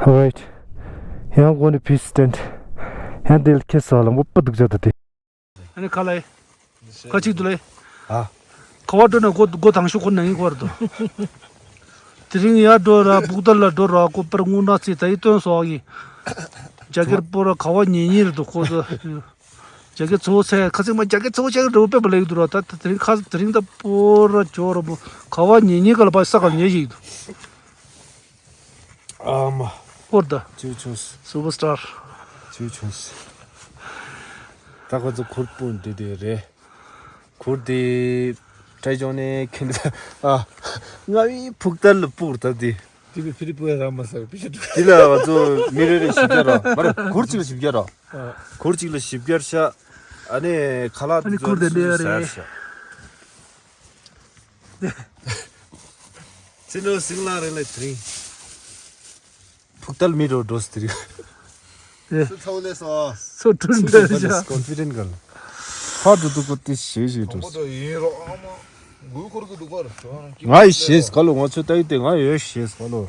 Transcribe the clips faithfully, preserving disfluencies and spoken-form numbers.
Alright. ཡང་སྒོ་ནས་ཕིས་སི་ཊེན་ཊི། ཡང་དེ་ལ་ཁེ་ས་ལ་མོ་པ་འདུག་ཅག་ད་དེ། ཨ་ནི་ཁ་ལ་ཡི། ཁ་ཅིག་འདུག་ལེ། ཨ། ཁ་བ་འགྲོ་ན་སྒོ་སྒོ་དང་ཤོག་ཁོ་ནང་ཡིན་ཁོ་ར་འདུག་དེ་རིང་ཡར་འགྲོ་ར་ཕུག་ཏལ་ལ་འགྲོ་ར་ཁོ་པར་དངུལ་ནག་རྩིས་ད་ཡི་སྟོན་སོགས་ཡིན། རྒྱ་སྒེར་པོ་ར་ཁ་བ་ཉེ་ཉེ་རེད་འདུག་ཁོ་ཚོ། རྒྱ་སྐད་ཚོ་ཚད་ཁ་སིང་མ་རྒྱ་སྐད་ཚོ་ཆེ་གི་འགྲོ་པས་པ་ལེགས་འདུག་ར། ད་དེ་རིང་ཁ་དེ་རིང་ད་པོ་ར་ཇོ་ར་པོ་ག་བ་ཉེ་ཉེ་ག་ལ་པ་ས་ག་ལ་ཉེ་ཞིག་འདུག་ཨ་མ། ཧོར་ད། ཅིའུ་ཆུང་སི། སུ་པར་སི་ཊར། ཅིའུ་ཆུང་སི། ད་ཁོ་ཚོ་གུར་སྤུངས་འདི་དེ་རེད། གུར་དེ་ཀྲའི་ཅོང་ནས་ཁྱེར་ད། ཨ། ང་བའི་ཕུག་ཏལ་ལ་སྤུར་ད་དེ། དེ་བས་ཕི་ལི་པོ་ཡ་ར་མ་ས་བི་ཤ་དྲུག་དེ་ལ་ང་ཚོ་མི་རེ་རེ་བཞི་བརྒྱ་ར། མ་རེད། གུར་གཅིག་ལ་བཞི་བརྒྱ་ར། ཨ། གུར་གཅིག་ལ་བཞི་བརྒྱ་ཤ། ཨ་ནི་ཁ་ལག་ཨ་ནི་དེ་ཚོ་གུར་དེ་འདྲ་ཟ་རེད། ཤ། ཚེ་ནོ་སིང་ལ་རེ་ལ་དྲིན། ཕུག་ཏལ་མི་རོ་འགྲོ་སྟེ་རེད། ཨེ། སུ་ཚོ་ལས་སོ། སུ་ཁྲུན་ཏེ་ཤ། ཀོན་ཕི་ཌེན་ཊི་གལ། ཧ་འགྲོ་འདུག་གོ་དེ་ཞེ་ཞེ་འགྲོ། ཡིན་རོ་ཨ་མ། གུ་འཁོར་གི་འདུག་གོ། ང་ཡི་ཞེས་ག་ལོ། ང་ཚོ་ལྟ་ཡི་དེ་ང་ཡོད་ཞེས་ག་ལོ།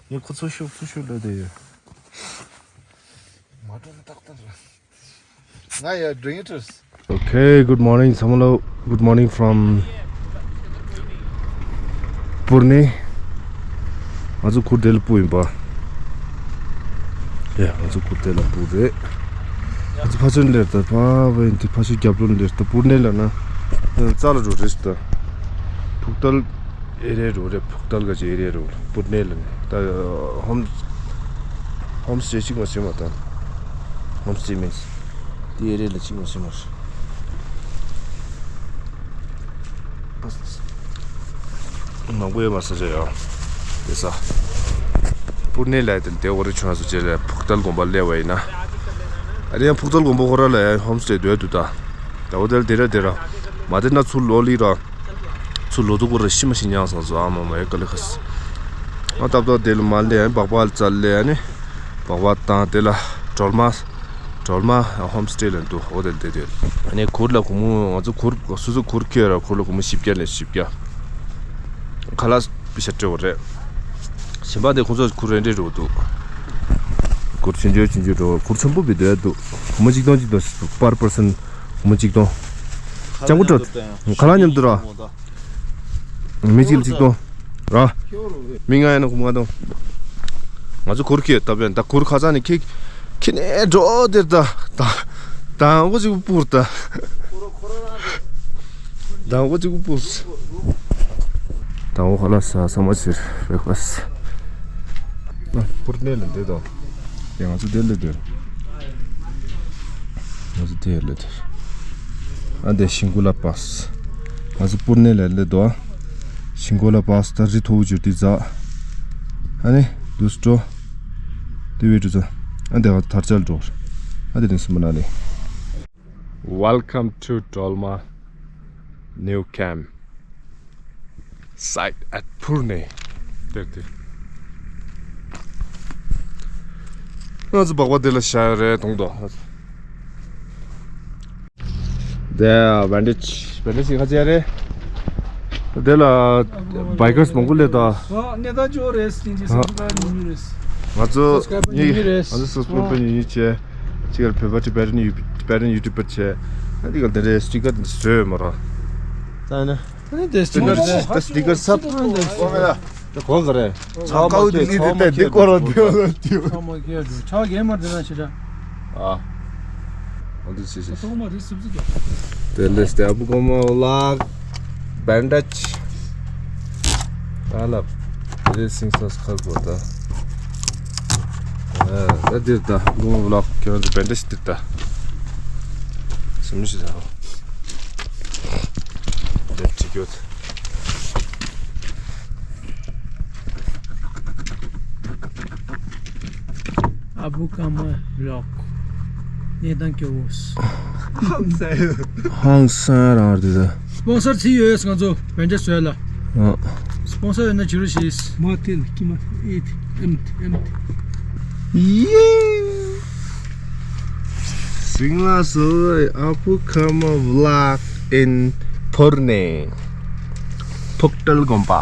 ངས་ཁོ་ཚོ་ཤུགས་ཚོ་ཤུགས་ལོས་དེ་ཡོད། མ་འགྲོ་ན་ཏག་ཏག་རེད། ང་ཡར་འགྲོ་ཡི་འགྲོ། Okay, good morning ཚང་མ་ལ། Good morning from Pune. ང་ཚོ་གུར་དེ་ལ་སྤུ་ཡིན་པ། ཡ། ང་ཚོ་གུར་དེ་ལ་སྤུ་རེད། ང་ཚོ་ཕ་ཆོས་ལེར་ད་ཕ་བན་དེ་ཕ་ཆོས་རྒྱབ་ལོ་ལེར་ད་པུར་ནེ་ལ་ན། རྩ་ལ་འགྲོ་རེད་ད། ཕུག་ཏལ་ཨེ་རེ་རོ་རེད། ཕུག་ཏལ་ག་ཅི་ཨེ་རེ་རོ་པུར་ནེ་ལ་ནི་ད་ཧོམ་ཧོམ་སི་ཊེ་གཅིག་མ་ཟིན་མ་ད། ཧོམ་སི་ཊེ་མིན་སི་དེ་ཨེ་རེ་ལ་གཅིག་མ་ཟིན་མ་རེད། མང་པོ་ཡོད་མ་ས་ཆ་ཡོད་དེ་ས། པུར་ནེ་ལ་དེ་དེ་འོ་རེ་ཆུང་ས་ཆ་ལ་ཕུག་ཏལ་དགོན་པ་སླེབས་པ་ཡིན་ན། ཨ་རེ་ཡང་ཕུག་ཏལ་དགོན་པ་ཁོ་ར་ལ་ཡང་ཧོམ་སི་ཊེ་སྡོད་འདུག་ད། ད་འོ་དེ་ལ་དེ་ར་དེ་ར་མ་དེ་ན་ཚུར་ལོག་ལི་ར། ཚུར་ལོག་དུས་སྐོར་ར་ཤི་མ་ཤི་ཉང་སང་སོ་ཨ་མ་མ་ཡ་ཀ་ལི་ཁ་སི། ང་ཏབ་ཏོ་དེ་ལ་མ་ལེ་ཨ་ནི་སྦག་སྦག་ལ་ཙལ་ལེ་ཨ་ནི་སྦག་སྦག་བཏང་དེ་ལ་གྲོལ་མ། གྲོལ་མ་ཧོམ་སི་ཊེ་ལ་འདུག་འོ་དེ་དེ་དེ། ཨ་ནི་གུར་ལ་སྒོར་མོ་ང་ཚོ་གུར་སོ་སོ་གུར་ཁྱེར་ར་གུར་ལ་སྒོར་མོ་བཞི་བརྒྱ་ལས་བཞི་བརྒྱ། ཁ་ལག་པི་ཤ་སྤྲད་པ་རེད། གཞན་པ་དེ་ཁོང་ཚོ་གུར་རེ་འདྲེ་རུ་འདུག་གུར་ཆུང་ཆུང་ཆུང་ཆུང་འགྲོ་གུར་ཆེན་པོ་བི་འདོད་འདུག་སྒོར་མོ་གཅིག་སྟོང་གཅིག་སྟོང་པར་པར་སན། སྒོར་མོ་གཅིག་སྟོང་། ལྕང་པོ་སྤྲོད། ཁ་ལག་མཉམ་དུ་ར། མི་གཅིག་ལ་གཅིག་སྟོང་། ར། མི་ལྔ་ཡིན་ན་སྒོར་མོ་ལྔ་སྟོང་། ང་ཚོ་གུར་ཁྱེར་སྟབས་ཡོད་ད་གུར་ཁ་སང་ནས་ཁྱེར། ཁྱེར་ནས་འགྲོ་དེར་ད། ད་དང་པོ་གཅིག་པུར་ད། དང་པོ་གཅིག་པུར། དང་པོ་ཁ་ལག་ཟ་ས་མ་ཕྱིར་བེག་ཕ་སི། པུར་ནེ་ལ་འདི་དང་། དེ་ང་ཚོ་དེ་ལ་འདིར། ང་ཚོ་དེ་ལ་འདིར། ཨ་འདི་ཤིང་ཀུ་ལ་པཱས། ང་ཚོ་པུར་ནེ་ལ་ལ་དོ། ཤིང་ཀུ་ལ་པཱས་ད་རི་མཐོ་བོ་བརྗོད་དུས་ཛ། ཨ་ནི་དུས་སྤྲོ། དེ་བས་དུས་ཛ། ཨ་འདི་ང་ཚོ་ཐར་ཅལ་འགྲོ། ཨ་འདི་ནི་སུ་མ་ན་ནི། Welcome to Dolma New Camp site at Purne. དེར་དེ། ང་ཚོ་སྦག་སྦག་དེ་ལ་བཞག་ཡོད་རེད་དུང་དོ། དེ་བན་ཌེ་ཇི་བན་ཌེ་ཇི་ཁ་ཅིག་རེད། དེ་ལ་བྷའི་ཀར་སི་མང་པོ་སླེབས་ད། ཨ་གནས་སྟངས་ཅོག་རེད་སྲིད་ཇི་ཨ་སུ་ཁ་ཉུང་ཉུང་རེད། ང་ཚོ་སབ་སི་ཀ་རའེ་བར་ཉུང་ཉུང་རེད། ང་ཚོ་སབ་སི་ཀ་རའེ་བར་ཉུང་ཉུང་བྱས། གཅིག་ལ་བོད་པ་ཊི་བེ་ཊན་ཡུ་ཊི་བེ་ཊན་ཡུ་ཊུ་བར་བྱས། ཨ་འདི་ག་འདི་འདྲའི་སི་ཊི་ཀར་འདི་བཟོས་ཡོད་མ་རེད། ད་ནི། ཨ་ནི་དེ་སི་ཊི་ཀར་ད་སི་ཊི་ཀར་སབ། ཨ་འདི་སི་ཊི་ཀར། དེ་གོ་ག་རེ། ཚང་ཀའོ་དེ་ཚང་མ་ཁྱེར་འདུག་ཚང་མ་ཁྱེར་འདུག་ཕྱག་རྒྱས་མ་འདི་ན་ཞེ་དྲག་ཨ། འོ་འདི་ཞེ་ཞེ། ཐོག་མ་རི་སུབ་སུབ་ཀྱང་། དེ་ལས་དེ་ཨ་བུ་ཀོ་མ་ཝི་ལོག་བན་ཌེ་ཇི། ཨ་ལ། དེ་སིང་སོ་སི་ཁར་གོ་ད། ཨ་ད་འདིར་ད་ཨ་བུ་ཀོ་མ་ཝི་ལོག་ཁྱེད་རང་ཚོ་བན་ཌེ་ཇི་འདིར་ད། སུམ་ཞིག་ད། འདིར་ཅིག་ཡོད། ཨ་བུ་ཀོ་མ་ཝི་ལོག་གནས་སྟངས་སྐྱོ་བོ། ཧང་སང་རང་རེད་ད། སི་པོན་སར་ཚིག་ཡོད་ང་ཚོ་བན་ཌེ་ཇི་བཟོས་ལ། ཨ། སི་པོན་སར་ཡོད་ན་བྱེད་རོགས་ཞེས། མ་ཏིལ་ཀི་མ་ཨེ་ཏི་ཨེམ་ཏི་ཨེམ་ཏི། ཡེ། སིང་ལ་སོ་ཨ་བུ་ཀོ་མ་ཝི་ལོག་ཨིན་པུར་ནེ། ཕུག་ཏལ་དགོན་པ།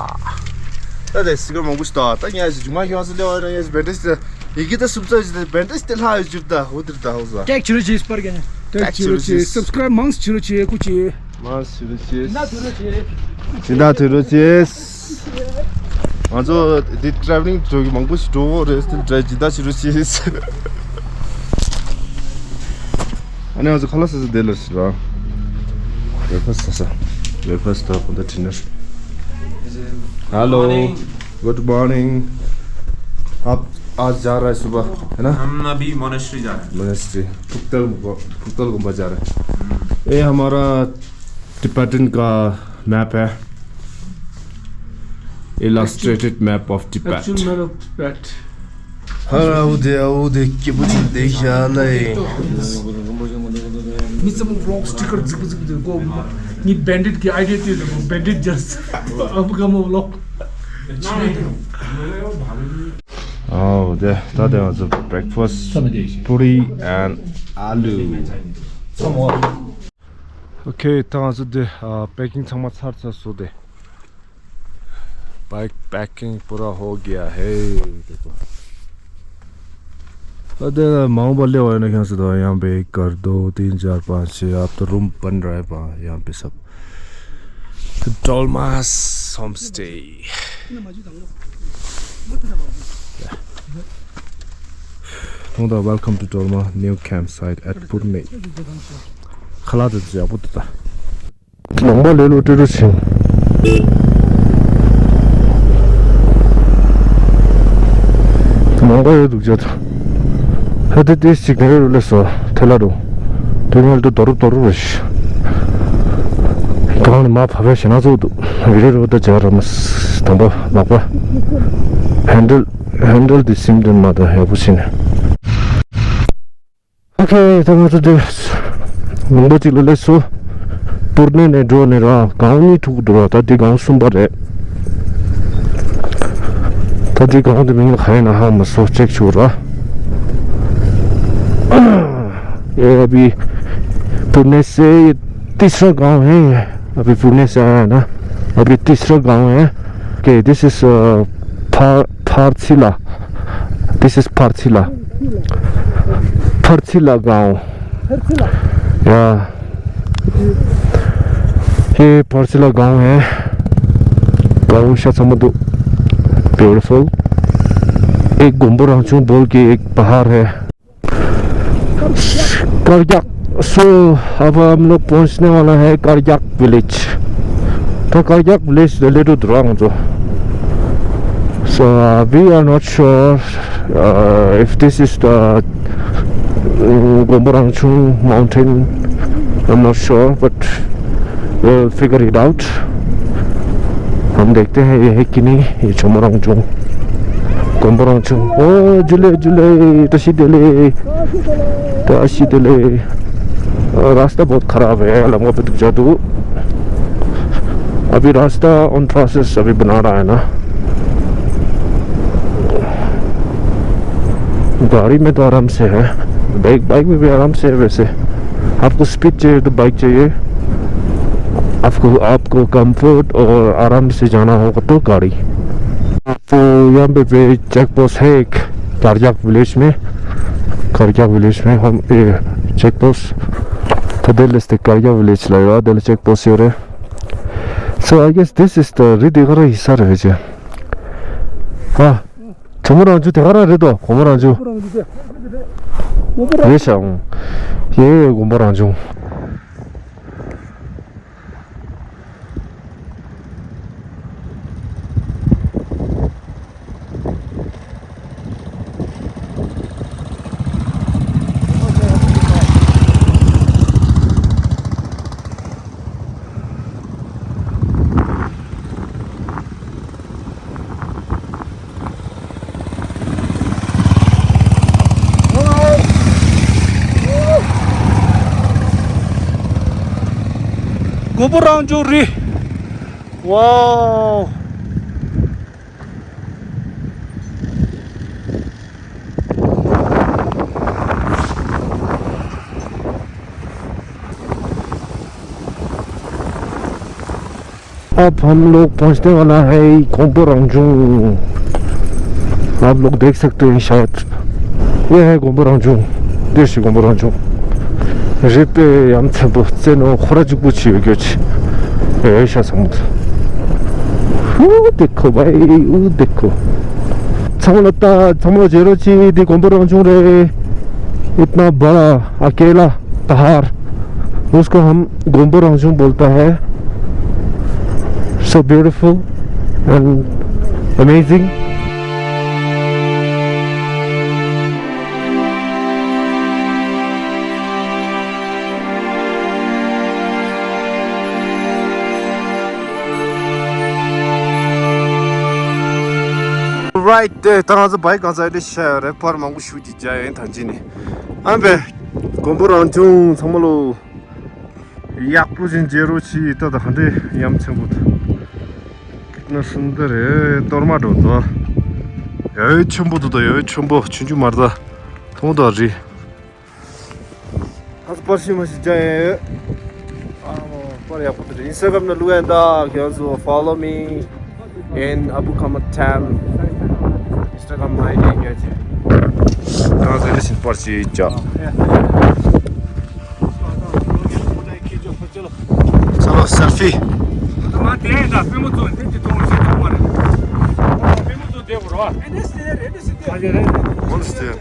ད་དེ་སི་ཀར་མང་པོ་ཞིག་འདུག་ད་ངས་ཞིག་མ་ཤོང་ཟེར་ལེ་བ་རང་ངས་བེན་ཌེཇ་དེ་ཡི་གེ་ད་སུབ་ཚ་ཡོད་ཅིག་ད་བེན་ཌེཇ་དེ་ལྷག་ཡོད་ཅིག་ད་འོ་དེར་ད་འོ་ཟ། ཏེག་ཅི་རུ་ཅིས་པར་གན། ཏེག་ཅི་རུ་ཅིས། སབ་སི་ཀ་རའིབ་མང་ཅི་རུ་ཅིས་ཀུ་ཅི། མང་ཅི་རུ་ཅིས། ཇི་ལྟར་དུ་རུ་ཅིས། ང་ཚོ་འདི་ཊ་རེ་ཝེ་ལིང་འགྲོ་གི་མང་པོ་ཞིག་འགྲོ་འོ་རེད་སྟེ་ཇི་ལྟར་ཅི་རུ་ཅིས། ཨ་ནི་ང་ཚོ་ཁ་ལག་ཟ་ས་དེ་ལ་ཞིག་ར། བྷེག་ཕ་སི་ཟ་ས། བྷེག་ཕ་སི་དང་ཁོང་ད་ཌི་ནར། Hello. Good morning. आप आज जा रहा है सुबह, है ना? हम अभी मॉनेस्ट्री जा रहे हैं। मॉनेस्ट्री। फुक्तल, फुक्तल गुम्बा जा रहे हैं। ये हमारा टिबेटन का मैप है। Illustrated map of Tibet. Actual map of Tibet. ཧ་ར་འུ་དེ་འུ་དེ་སྐྱིད་པོ་ཅིག་བསྡད་ཤག་ལེ། མི་ཚང་མ་ཝི་ལོག་སི་ཊི་ཀར་རྫིག་པོ་རྫིག་པོ་དེ་གོ། ངའི་བེན་ཌེཌ་གི་ཨའི་ཌི་ཡ་དེ་ལ་བེན་ཌེཌ་ཇ་སི་ཊི་ཨ་བུ་ཀ་མོ་ཝི་ལོག། ཨོ་དེ་ད་དེ་ང་ཚོ་བྷེག་ཕ་སི། Puri and aloo. Okay, ད་ང་ཚོ་དེ་པེ་ཀིང་ཚང་མ་ཚར་ཚར་སོང་དེ། bike packing पूरा हो गया है। देखो। अरे माओ बल्ले वाले ने कैसे दो, यहाँ पे एक घर, दो, तीन, चार, पाँच, छः। अब तो रूम बन रहा है वहाँ, यहाँ पे सब। तो डोलमास homestay. Welcome to Dolma new campsite at Purne. ཁ་ལག་དེ་ཚོ་ཡག་པོ་འདུག་ད། ནང་པ་ལས་ལོ་ཏྲི་རུ་ཕྱིན། ནང་པ་ཡོད་འདུག་ཅག་ད། ཧ་དེ་ཏིས་ཅིག་ནེ་རེ་རུ་ལས་སོ་ཐེ་ལ་རུ། དེ་ཉལ་དུ་དོ་རུབ་དོ་རུབ་རེ་ཤི། གང་ནས་མ་ཕ་བས་ཞེ་ན་ཚོགས་འདུག་རེ་རེ་རུ་ད་ཇ་ར་མ་སི་དང་པ་ལག་པ། ཧན་ཌལ་ཧན་ཌལ་དེ་སིམ་དུ་མ་ད་ཡག་པོ་ཕྱིན། ཨོ་ཁེ། ད་ང་ཚོ་འདིར་ལུང་པ་གཅིག་ལ་སླེབས་སོང་། པུར་ནེ་ནས་འགྲོ་ནས་ར་སྒང་གཉིས་ཐུག་འདུག་ར། ད་འདི་སྒང་གསུམ་པ་རེད། ད་འདི་སྒང་དེ་མིང་ལ་ག་ཡིན་ན་ཧ་མ་སོ་ཅེག་ཞུ་ར། ये अभी पुणे से तीसरा गांव है। अभी पुणे से आया है ना। अभी तीसरा गांव है। ओके, दिस इज फारसिला। दिस इज फारसिला। फारसिला गांव। या। ये फारसिला गांव है। गांव शायद समझ दो। ब्यूटीफुल। एक गुम्बो रांगचुंग बोल के एक पहाड़ है। करजाक। सो अब हम लोग पहुंचने वाला है करजाक विलेज। तो करजाक विलेज रिलेटेड रहा मुझे। So uh, we are not sure uh, if this is the uh, Gomborangchung mountain. I'm not sure, but we'll figure it out. हम देखते हैं ये है कि नहीं, ये चमोरंगचुंग, गोम्बोरंगचुंग। ओ जुले जुले, तशी दिले, तशी दिले। रास्ता बहुत खराब है, लंबा पे जादू। अभी रास्ता ऑन प्रोसेस, अभी बना रहा है ना। गाड़ी में तो आराम से है, बाइक बाइक में भी आराम से है वैसे। आपको स्पीड चाहिए तो बाइक चाहिए, आपको आपको कंफर्ट और आराम से जाना होगा तो गाड़ी। तो यहाँ पे, पे चेक पोस्ट है एक, कारजाक विलेज में। कारजाक विलेज में हम ये चेक पोस्ट तो दिल इस कारजाक विलेज लगा दिल चेक पोस्ट ये रहे। So I guess this is the रिदिगरा हिसार है जे। हाँ, चमोरंगचुंग དེ་ག་རང་རེད་དོ། གོམ་རང་ཇུ། རེད་ཤག་ཡེ་གོམ་རང་ཇུ། གོམ་པ་རང་བྱུང་རི། ཝའོ། अब हम लोग पहुंचने वाला है गोम्बो रंगचुंग। आप लोग देख सकते हैं शायद, ये है गोम्बो रंगचुंग। देश गोम्बो रंगचुंग। རེད་པས། ཡ་མཚན་པོ་བཙན་ནོ་ཁོ་ར་གཅིག་པུ་ཆི་ཡོད་གྱོད་ཆི། ཨེ་ཤ་སང་། वो देखो भाई, वो देखो। ཚང་མ་ལ་ལྟ། ཚང་མ་ལ་མཇལ་རོགས་གྱིས། འདི་གོམ་པ་རང་བྱུང་རེད། इतना बड़ा अकेला पहाड़, उसको हम गोम्बो रंगचुंग बोलता है। So beautiful and amazing. Right, དེ་ད་ང་ཚོ་བའི་གང་ཚ་དེ་ཤ་རེ་པར་མང་པོ་ཞུ་གི་རྒྱ་ཡན་ཐང་ཅི་ནི། ཨ་བེ། གོམ་པ་རང་བྱུང་ཚང་མ་ལོ། ཡག་པོ་ཞིག་མཇལ་རོགས་གྱིས། ད་ད་ཧ་འདྲེ་ཡ་མཚན་པོ་ད། ང་སུན་དར་རེད། གཏོར་མ་འགྲོ་ད། ཡོད་ཆེན་པོ་ད། ད་ཡོད་ཆེན་པོ་ཆུང་ཆུང་མར་ད། མཐོང་ད་རི། ཨ་ཙི་པར་ཤི་མ་ཤི་ཅ་ཡེ། ཨ་མོ་པར་ཡག་པོ་དེ་རེད། Instagram་ནང་བླུག་ཡ་ད། ཁྱེད་ཚོ་follow me in Abu Khamat Tan Instagram ID ཡོད་ཅེ། ང་ཚོ་ལི་སིན་པར་ཤི་ཅ། चलो सेल्फी। ང་དེ་ཡིན་ད། པུས་མོ་བཙུགས་ནས་དེ་གཏོང་ཞིག་གཏོང་བ་རེད། པུས་མོ་བཙུགས་བསྡད་དགོས་རེད་བ། What is there?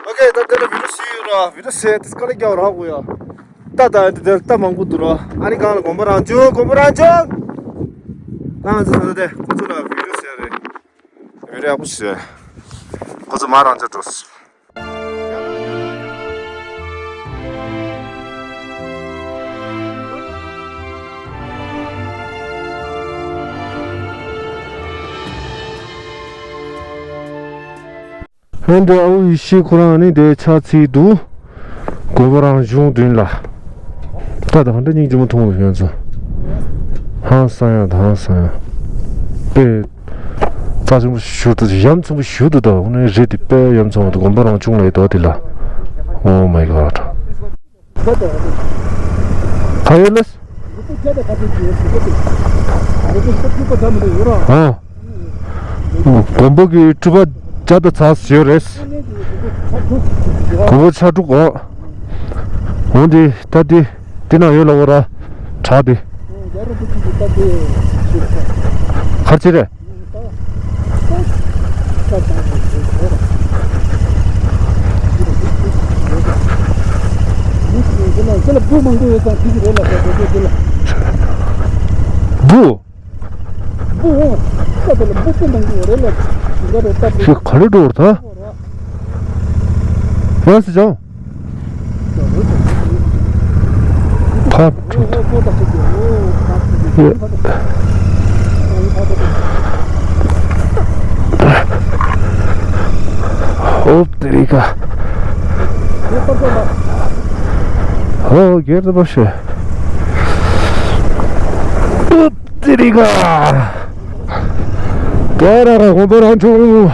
Okay, ད་དེ་ལ་བི་ཌིའོ་བཟོས་ཡོད་ར། བི་ཌིའོ་བཟོས་དེ་དཀའ་ལས་རྒྱག་ར་གོ་ཡ། ད་ད་དེ་ལྟ་མང་པོ་འདུག་ར། ཨ་ནི་གང་ལ་གོམ་པ་རང་བྱུང་། གོམ་པ་རང་བྱུང་། ད་ང་ཚོ་ད་དེ་ཁོ་ཚོ་ལ་བི་ཌིའོ་བཟོས་རེད། བི་ཌིའོ་ཡག་པོ་བཟོས། ཁོ་ཚོ་མ་རང་ཅག་འགྲོ། ཧན་དེ་ཨའུ་ཡི་ཤི་ཁོ་རང་ནི་དེ་ཆ་ཚིག་ཏུ་གོ་བ་རང་བྱུང་མདུན་ལ། ད་ད་ཧན་དེ་སྙིང་རྗེ་མོ་མཐོང་ལ་ཡོད་ཚོ། ཧང་སང་ཡ། ད་ཧང་སང་ཡ། པེ། རྩ་ཆེན་པོ་ཞུ་དུ། ཡ་མཚན་པོ་ཞུ་དུ། ད་འོ་ནི་རི་དེ་དཔེ་ཡ་མཚན་པོ་འདུག། གོམ་པ་རང་བྱུང་ལ་ཡོད་དོ་དེ་ལ། Oh my God. ག་ཡོད་ལ། ཨོ། མགོན་པོ་གི་སྤྲུལ་པ་བརྒྱ་དང་ཚ་ཡོད་རེད། མགོན་པོ་ཕྱག་དྲུག་འོ། འོ་འདི་ད་འདི་འདི་ན་ཡོད་ལ། འོ་ར་བྲག་འདི། གར་ཅི་རེད། འབུ། འབུ། ཁ་དེ་ལ་འབུ་སྤུ་མང་པོ་རེད་ལ། ཞིག་ག་ལེ་འགྲོ་བར་ཐལ། ཡང་སྲིད་ཅང་། ཕར་འགྲོ། ཨོབ་དེ་རིག་ག། ཨོ་གེར་དུ་པ་ཤེ། ཨོབ་དེ་རིག་ག། དེ་ར་ར་གོམ་པ་རང་བྱུང་།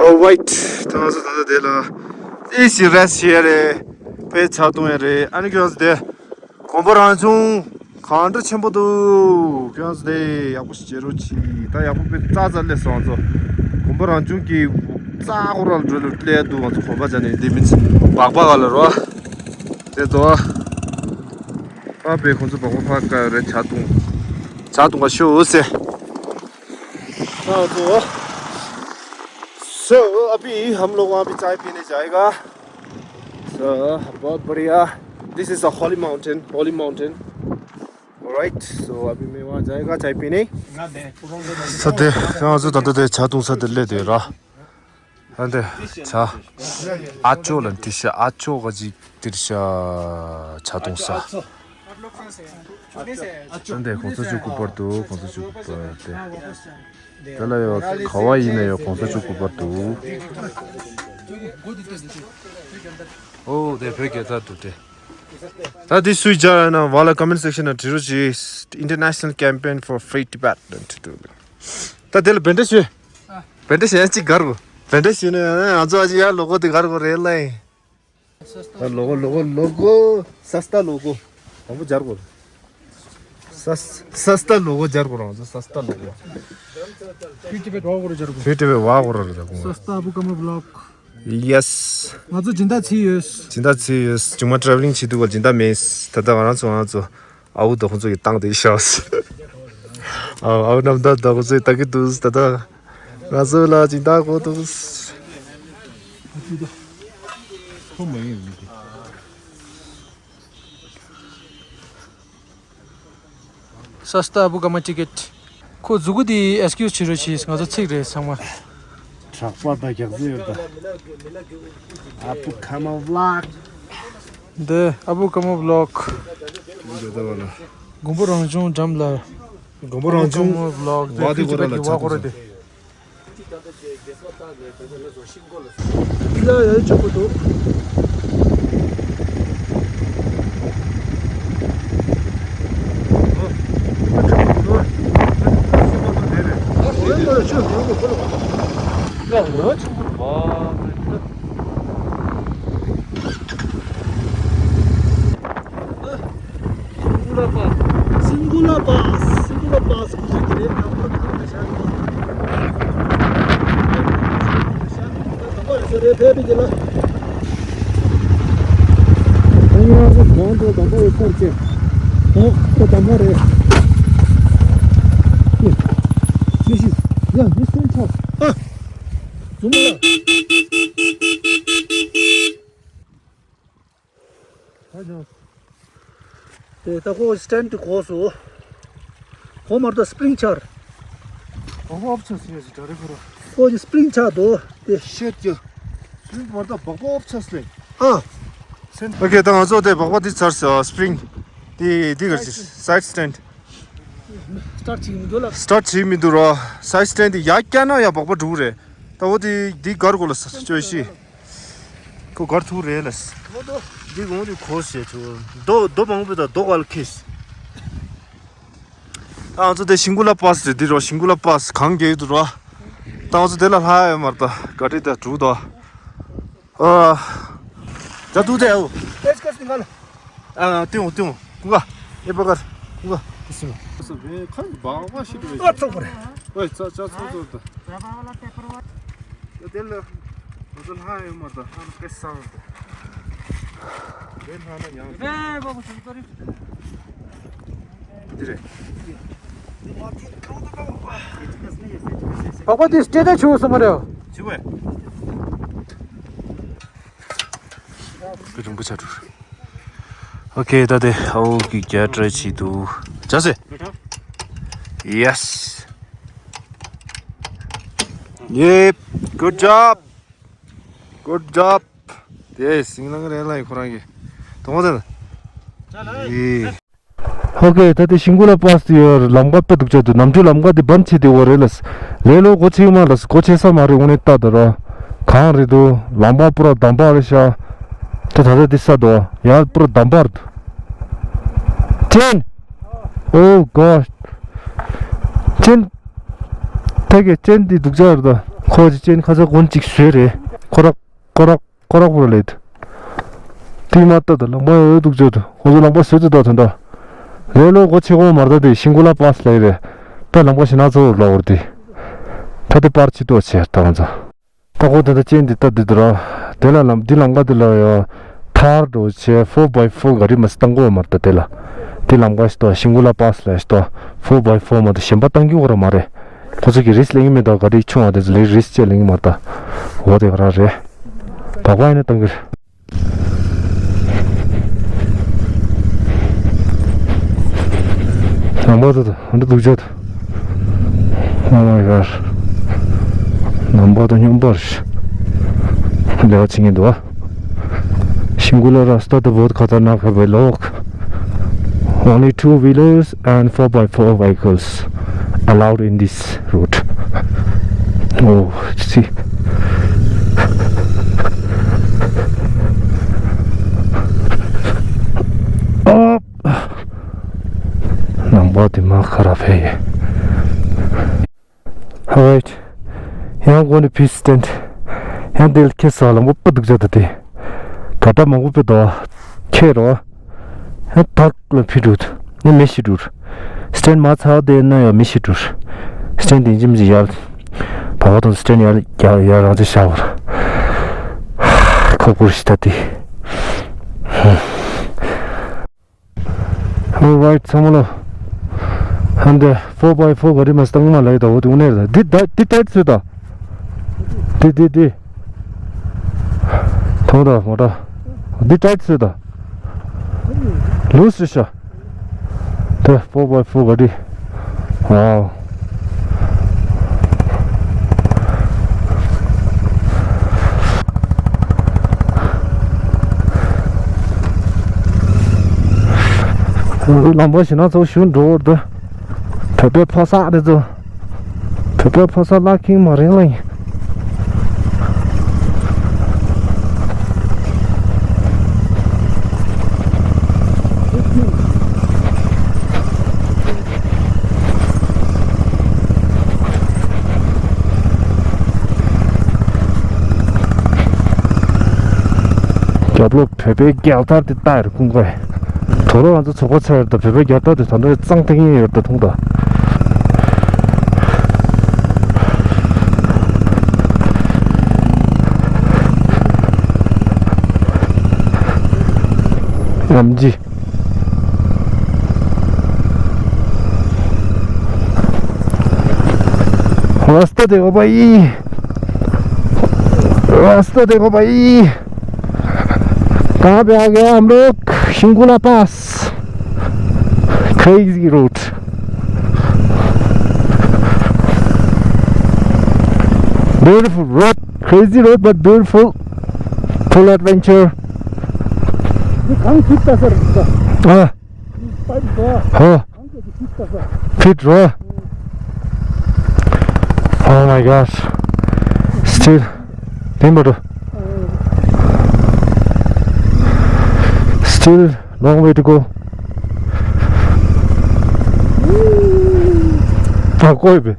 Alright, ད་ང་ཚོ་ད་ལྟ་དེ་ལ་ཨི་སི་རེ་སི་ཡ་རེད། དཔེ་ཆ་གཏོང་ཡ་རེད། ཨ་ནི་ཁྱོད་ཚོ་དེ་གོམ་པ་རང་བྱུང་གང་འདྲ་ཆེན་པོ་འདུག། ཁྱོད་ཚོ་དེ་ཡག་པོ་ཞིག་བྱེད་རོགས་གྱིས། ད་ཡག་པོ་དཔེ་ཙག་ཙག་སླེབས་སོང་། ང་ཚོ་གོམ་པ་རང་བྱུང་གི་ཙག་ཁོ་ར་ལ་འགྲོ་ལ་སླེབས་འདུག། ང་ཚོ་གོམ་པ་བྱས་ནས་འདི་མིན་སྦག་སྦག་ག་ལ་རོ། དེ་ཚོ། ཨ་པའི་ཁོང་ཚོ་བག་པ་ཕར་བཀག་རེད། ཇ་འཐུང་། ཇ་འཐུང་ག་ཤོག་ཟེར། ཨ་ཚོ། So अभी हम लोग वहाँ पे चाय पीने जाएगा। So बहुत बढ़िया। This is a holy mountain, holy mountain. Alright, so अभी मैं वहाँ जाएगा चाय पीने। ས་དེ་ང་ཚོ་ད་ལྟ་དེ་ཇ་འཐུང་ས་དེ་སླེབས་དེ་ར། ཨ་འདི་ཇ། ཨ་ཅོ་ལ་འདི་ཤ། ཨ་ཅོ་ག་ཅིག་འདིར་ཤ། ཇ་འཐུང་ས། ཨ་འདི་གོང་ས་མཆོག་སྐུ་པར་འདུག་གོང་ས་མཆོག་སྐུ་པར་དེ། དེ་ལ་ཡོད་ག་བ་ཡིན་ན་ཡོད་གོང་ས་མཆོག་སྐུ་པར་འདུག་ཨོ་དེ་བོད་རྒྱལ་དར་འདུག་དེ། ད་འདི་སུས་སྦྱར་ཡོད་ན་བ་ལ་comment section ན་བྲིས་རོགས་གྱིས། International Campaign for Free Tibet ལབ་འདུག་ད་དེ་ལ་བེན་ཌེ་ཞུས། བེན་ཌེ་ཞུ་ཡ་གཅིག་གར་གོ་བེན་ཌེ་ཞུས་ན་ང་ཚོ་ཨ་ཅི་ཡ་ལོ་གོ་དེ་གར་གོ་རེད་ལ་ཡིན། ད་ལོ་གོ་ལོ་གོ་ལོ་གོ་ས་སྟ་ལོ་གོ་དང་པོ་སྦྱར་གོ་ས་ས་སྟ་ལོ་གོ་སྦྱར་གོ་རང་ཚོ་ས་སྟ་ལོ་གོ་ཕུ་ཏི་བེ་ཝ་གོ་ར་སྦྱར་གོ་ཕུ་ཏི་བེ་ཝ་གོ་ར་རེད་ད་གོ་ས་སྟ་བུ་ཀ་མ་བི་ལོག Yes། ང་ཚོ་སྦྱིན་བདག་ཚིག་ཡོད། སྦྱིན་བདག་ཚིག་ཡོད། ཅུང་མ་travelling བྱེད་དུས་སྦྱིན་བདག་མེད། ད་ལྟ་ང་རང་ཚོ་ང་ཚོ་ཨ་བུ་དང་ཁོང་ཚོ་གི་བཏང་དེ་ཤག་ཨ་ཨ་བུ་རྣམ་དག་དང་ཁོང་ཚོ་གི་ལྟ་གི་འདུག་ད་ལྟ་ང་ཚོ་ལ་སྦྱིན་བདག་དགོས་འདུག་ས་སྟ་བུ་ཀ་མ་ཊི་ཀེ་ཊི། ཁོ་མཛུ་གུ་དེ་excuse བྱེད་རོགས་བྱེད། ང་ཚོ་ཚིག་རེད་ཚང་མ། དྲག་པ་དང་རྒྱག་རྩིས་ཡོད་ད། ཨ་བུ་ཀ་མ་བི་ལོག་འདི་ཨ་བུ་ཀ་མ་བི་ལོག་འདི་ལྟ་བ་ལ། མགོན་པོ་རང་བྱུང་འགྲམ་ལ། མགོན་པོ་རང་བྱུང་ཨ་བུ་ཀ་མ་བི་ལོག་འདི་བ་དེ་ཕུ་ཏི་བེ་གི་ཝ་གོ་ར་དེ། ཡ་ཡ་ཆོག་གི་འདུག Singula Pass, Singula Pass, Singula Pass. དེ་ད་ཁོ་སི་ཊེན་ཌི་གོ་སོ། ཁོ་མར་ད་སི་པི་རིང་ཆར། ཨོ་ཨོབ་ཆ་སི་ཡ་སི་ད་རེ་ཁོ་ར། ཁོ་ཡི་སི་པི་རིང་ཆར་དོ། དེ་ཤེད་ཀྱི། སི་པི་རིང་མར་ད་སྦག་སྦག་ཨོབ་ཆ་སི་ལེ། ཨ། སེན། ཨོ་ཁེ་ད་ང་ཚོ་དེ་སྦག་སྦག་དེ་ཚར་སོ་སི་པི་རིང་། དེ་དེ་གར་ཅི་སའིཌ་སི་ཊེན་ཌི། སི་ཊཱར་ཊི་བྱེད་མི་འདུག་ལ། སི་ཊཱར་ཊི་བྱེད་མི་འདུག་རོ། སའིཌ་སི་ཊེན་ཌི་དེ་ཡར་བཀྱག་ན་ཡང་སྦག་སྦག་འགྲོ་གི་རེད། ད་འོ་དེ་དེ་གར་གོ་ལ་ས་ཅོ་ཤི། ཁོ་གར་ཐུག་རེད་ལ། འདི་གོང་དུ་གོ་ཞེས་ཆུ། རྡོ་རྡོ་མང་པོ་དང་རྡོ་ག་ལ་ཁེས། ད་ང་ཚོ་དེ་ཤིང་ཀུ་ལ་པཱ་སི་རེད་འདི་རོ། ཤིང་ཀུ་ལ་པཱ་སི་གང་རྒྱག་ཡོད་དུ་རོ། ད་ང་ཚོ་དེ་ལ་ལྷ་ཡོད་མར་ད་ག་ཏི་ད་དྲུག་ད། ཨ། ད་དུ་དེ་ཨོ། ཨ་ཏིང་ཏིང་ཀུ་ག་ཨེ་པ་གར་ཀུ་ག་ཏི་སི་མ། ཁ་བ་བ་ཤི་དུ་ཨ་ཚོགས་པ་རེད། ཨོ་ཙ་ཙ་ཚོགས་ཚོགས་ད། དེ་ལ་ང་ཚོ་ལྷ་ཡོད་མ་ད་ཧ་ལ་དཔེ་བཟང་དེ། དེ་ལྷ་ན་ཡང་དེ་རེད། པགས་པ་དེ་སྤྲད་ད་ཆུ་སོང་མ་རེད། ཆུ་བས། རིང་པོ་ཆགས་འགྲོ། ཨོ་ཁེ་ད་དེ་ཨོ་གི་རྒྱ་བྲལ་བྱེད་དུ་ཇ་སེ། Yes. Yep. Good job. Good job. དེ་སིང་ལང་རེད་ལ་ཡི་ཁོ་རང་གི་དོང་དེ་ལ་ཡི། ཨོ་ཁེ་ད་དེ་ཤིང་ཀུ་ལ་པཱ་སི་ཡོད། ལམ་ཁ་དཔེ་སྡུག་ཅག་འདུག་ནམ་རྒྱུན་ལམ་ཁ་དེ་བན་བྱེད་དེ་འོ་རེད་ལ། ལས་ལོ་སྒོ་ཕྱེ་མ་ལ་སྒོ་ཕྱེ་ས་མ་རེད། དངོས་གནས་ལྟ་དོ་ར་གང་རེད་འདུག་ལམ་པ་པུ་ར་འདམ་པ་རེད་ཤག་ད་ད་ད་དེ་ས་དོ་ཡར་པུ་ར་འདམ་པ་རེད་འདུག་ཅན། Oh gosh. ཅན། ད་གི་ཅན་དེ་སྡུག་ཅག་རེད་ད། ཁོ་ཅི་ཅན་ཁ་ཚ་གོན་གཅིག་བཟོས་རེད། ཁོ་ར་ཁོ་ར། ཀོ་རག་པོ་ར་ལེད། ཏི་མ་ཏ་ད་ལམ་པ་ཡོད་འདུག་ཅོད་དུ་ཁོ་ཚོ་ལམ་པ་ཟོས་ཏེ་ད་ད་འདྲ། རེ་ལོ་གོ་ཆེ་གོ་མར་ད་དེ་ཤིང་ཀུ་ལ་པཱ་སི་ལ་ཡི་རེད། ད་ལམ་པ་ཤི་ན་ཚོ་ལོ་བར་དེ། ད་དེ་པར་ཆི་ཏོ་ཆེ་ད་ང་ཚོ། ད་གོ་དེ་ད་ཅན་དེ་ད་དེ་དུ་ར། དེ་ལ་ལམ་དེ་ལམ་ཀ་དེ་ལ་ཡོ། ཐ་ ཀར་འགྲོ་བྱས་ཕོར་བྷའི་ཕོར་ག་རི་མ་སི་བཏང་གོ་མ་རེད་ད། དེ་ལ་དེ་ལམ་ཁ་ཞིག་ཏོ་ཤིང་ཀུ་ལ་པཱ་སི་ལ་ཞིག་ཏོ་ཕོར་བྷའི་ཕོར་མ་ཏོ་གཞན་པ་བཏང་རྒྱུ་གོ་ར་མ་རེད། ཁོ་ཚོ་གི་རིས་ལེན་གི་མེད་དོ། ག་རི་ཆུང་བ་དེ་ཚོ་ལས་རིས་བཅས་ལེན་གི་མ་རེད་ད། འོ་དེ་ག་ར་རེད། བག་བག་ཡིན་ན་བཏང་གི་རེད། ནང་པ་དང་ཨ་འདྲ་སྡུག་ཅག་དང་། Oh my god. ནང་པ་དང་སྨྱོན་པར་ལས་ཀ་བྱེད་མཁན་འདུག་ཨ། Shingula Rasta, the बहुत खतरनाक है भाई लोग। Only two wheelers and four by four vehicles allowed in this route. Oh, see. Oh. ནང་པ་དེ་མ་ཁ་ར་ཕེ་ཡེ། Alright. ཡང་སྒོ་ནས་ཕིས་སི་སི་ཊེན་ཊི། ཡང་དེ་ལ་ཁྱེད་ས་ལམ་པོ་པ་སྡུག་ཅག་ད་དེ། ག་ད་མང་པོ་པེ་དོ། ཁྱེད་རོ། ཡང་དག་ལ་ཕི་འགྲུར། ནི་མི་ཤི་འགྲུར། སི་ཊེན་ཊི་མ་ཚར་དེ་ན་ཡང་མི་ཤི་འགྲུར། སི་ཊེན་ཊི་དེ་འཇིམ་ཞིག་ཡར། བ་བ་དང་སི་ཊེན་ཊི་ཡར་ཡར་ཡར་རང་ཅི་ཤ་བར། ཁོག་པུར་ཤི་ད་དེ། Alright, ཚང་མ་ལོ། ཧན་དེ་ཕོར་བྷའི་ཕོར་ག་རི་མ་སྟང་མ་ལ་ཡི་ད་འོ་དེ་འུ་ནེ་ར་འདི་ད་འདི་ཏའིཊ་སུ་ད། འདི་འདི་འདི། ཐོང་ད་མོ་ད། འདི་ཏའིཊ་སུ་ད། ལུས་སུ་ཤ། དེ་ཕོར་བྷའི་ཕོར་ག་རི། Wow. ལམ་པ་ཞིག་ན་ཚོ་ཞུ་འགྲོ་བར་དུ། བོད་པའི་ཕོ་གསར་དེ་ཚོ། བོད་པའི་ཕོ་གསར་ལག་ཁེངས་མ་རེད་ལ་ཡིན། རྒྱབ་ལོགས་བོད་པའི་རྒྱལ་དར་དེ་བཏགས་ཡོད་རེད་ཀུན་དགའ། དོ་རོ་ང་ཚོ་ཚོགས་པ་ཚར་ཡོད་རེད་ད། བོད་པའི་རྒྱལ་དར་དེ་ད་ལྟ་གཙང་ཏིང་ཡིན་ཡོད་རེད་ད་མཐོང་ད། ཨེམ་ཇི། रास्ता देखो भाई, रास्ता देखो भाई, कहाँ पे आ गया हम लोग? शिंगुला पास। Crazy road, beautiful road, crazy road but beautiful, full adventure. ये कहाँ खींचता सर? हाँ। हाँ। Fit, bro. Oh my gosh. Still, remember, still long way to go. 아, quiet.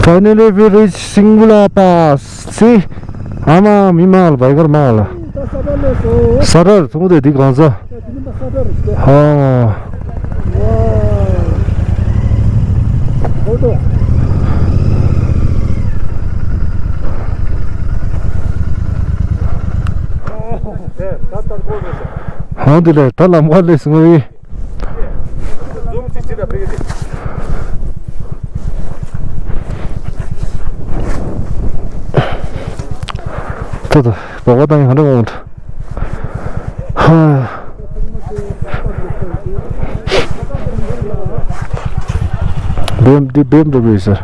Finally, we reach Shingula Pass. See? आमा, मिमाल, भयंकर माल। सरर, तुम दे दी कौन सा? हाँ। हाँ, दिले, तल हम कर ले, सुनो ये। ད་ད་བ་བ་དང་ཡང་འདྲ་འོང་། ཧ། བེམ་འདི་བེམ་འགྲོ་བའི་ཟེར།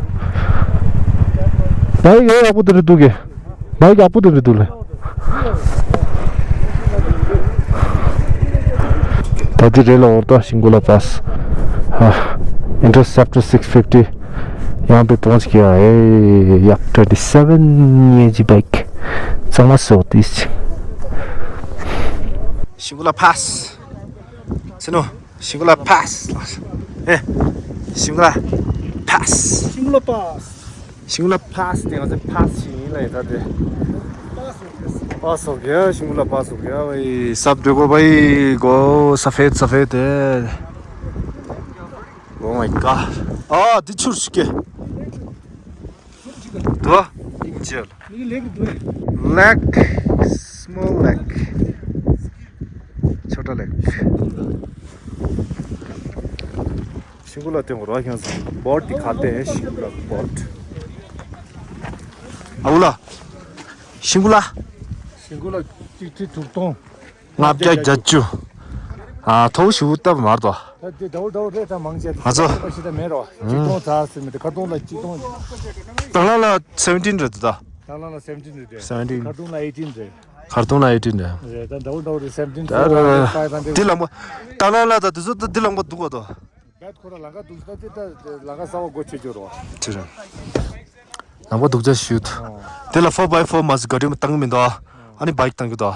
བའི་ཡག་པོ་དེ་རེད་འདུག་གི། བའི་ཡག་པོ་དེ་རེད་འདུག་ལེ། ད་འདི་རེད་ལ་འོར་ད་ཤིང་ཀུ་ལ་པཱས། ཨ། Interceptor six fifty. यहाँ पे पहुंच गया है। Yak twenty seven ये जी bike. Sama sotis. Shingula Pass. Sino? Shingula Pass. Eh. Shingula Pass. Shingula Pass. Shingula Pass. Te ngase pass shi ni la ta de. Pass ho gaya, Shingula Pass ho gaya bhai. Sab dekho bhai, go safed safed hai. Oh my God. Ah, dichur shike. To, inchel. Lake, small lake. छोटा lake. ཤིང་ཀུ་ལ་སྟོན་རོགས་ཁྱོད་ཚོ། བོཊ་འདི་ག་སྟེ་ཤིང་ཀུ་ལ་བོཊ། ཨ་ཁུ་ལགས། ཤིང་ཀུ་ལགས། ཤིང་ཀུ་ལ་གཅིག་ཁྲི་དྲུག་སྟོང་། ལྔ་བརྒྱ་བརྒྱད་ཅུ། ཨ། མཐོ་པོ་ཞེ་པོ་བཏབ་མ་རེད་དོ། ད་དེ་ཟླ་བོ་ཟླ་བོ་རེད། ད་མང་ཆེ་ང་ཚོ་ཞེ་དྲག་མེད་རོ། ཆིག་སྟོང་ཙམ་ཟེར་མི་དེ་ཁ་སྟོང་ལ་ཆིག་སྟོང་། དང་བླངས་ལ་སེ་བེན་ཊིན་རེད་དོ། དང་བླངས་ལ་སེ་བེན་ཊིན་རེད་དེ། སེ་བེན་ཊིན། ཁ་སྟོང་ལ་ཨེ་ཊིན་རེད། ཁ་སྟོང་ལ་ཨེ་ཊིན་རེད། རེད། ད་ཟླ་བོ་ཟླ་བོ་རེད། སེ་བེན་ཊིན། ད་ཕའིབ་ཧན་ཌེ་རེད། འདི་ལམ་ཁ་དང་བླངས་ལ་ད་དེ་ཚོ་ད་འདི་ལམ་ཁ་འདུག་ག་དོ། བེད་ཁོ་ར་ལམ་ཁ་འདུག་ད་དེ་ད་ལམ་ཁ་གསར་པ་སྒོ་ཕྱེ་རྒྱུ་རོ། ཅི་རེད། ལམ་ཁ་སྡུག་ཅག་ཞིག་ཡོད། དེ་ལ་ཕོར་བྷའི་ཕོར་མ་ཟིག་ག་རེ་མ་བཏང་གི་མི་འདུག་ཨ་ནི་བྷའིཀ་བཏང་གི་འདུག་